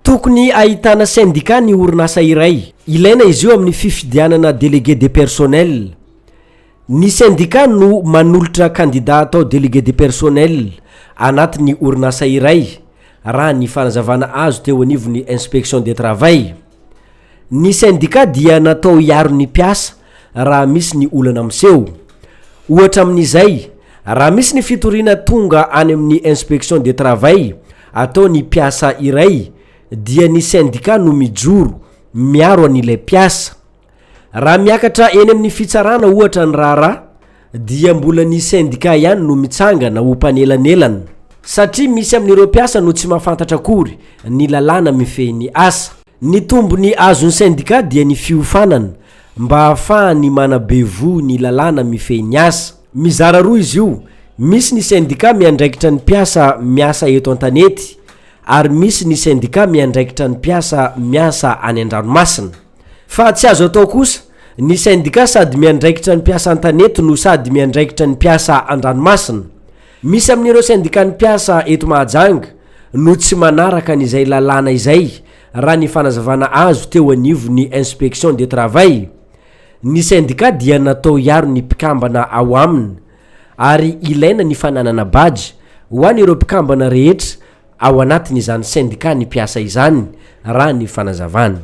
Tokony ahitana sendika ny orinasa iray. Ilaina izy io amin'ny fifidianana délégué de personnel. Ny sendika no manolotra kandida atao délégué de personnel anatin'ny orinasa iray, raha ny fanazavana azo teo anivon'ny inspection de travail. Ny sendika dia natao hiaro ny mpiasa raha misy ny olana miseho. Ohatra amin'izay, raha misy ny fitoriana tonga any amin'ny inspection de travail atao ny mpiasa iray dia ny sendika no mijoro miaro an'ilay mpiasa. Raha miakatra eny amin'ny fitsarana ohatra ny raharaha dia mbola ny sendika ihany no mitsangana ho mpanelanelana satria misy amin'ireo mpiasa no tsy mahafantatra akory ny lalàna mifehy ny asa. Ny tombony azon'ny sendika dia ny fiofanana mba hahafahany manabe voho ny lalàna mifehy ny asa. Mizara roa izy io, misy ny sendika miandraikitra ny mpiasa miasa eto an-tanety ary misy ny sendika miandraikitra ny mpiasa miasa any an-dranomasina. Fa tsy azo atao kosa, ny sendika sady miandraikitra ny mpiasa an-tanety no sady miandraikitra ny mpiasa an-dranomasina. Misy amin'ireo sendikan'ny mpiasa eto Mahajanga no tsy manaraka an'izay lalàna izay raha ny fanazavana azo teo anivon'ny inspection de travail. Ny sendika dia natao hiaro ny mpikambana ao aminy ary ilaina ny fananana badge ho an'ireo mpikambana rehetra ao anatin'izany sendikan'ny mpiasa izany raha ny fanazavana.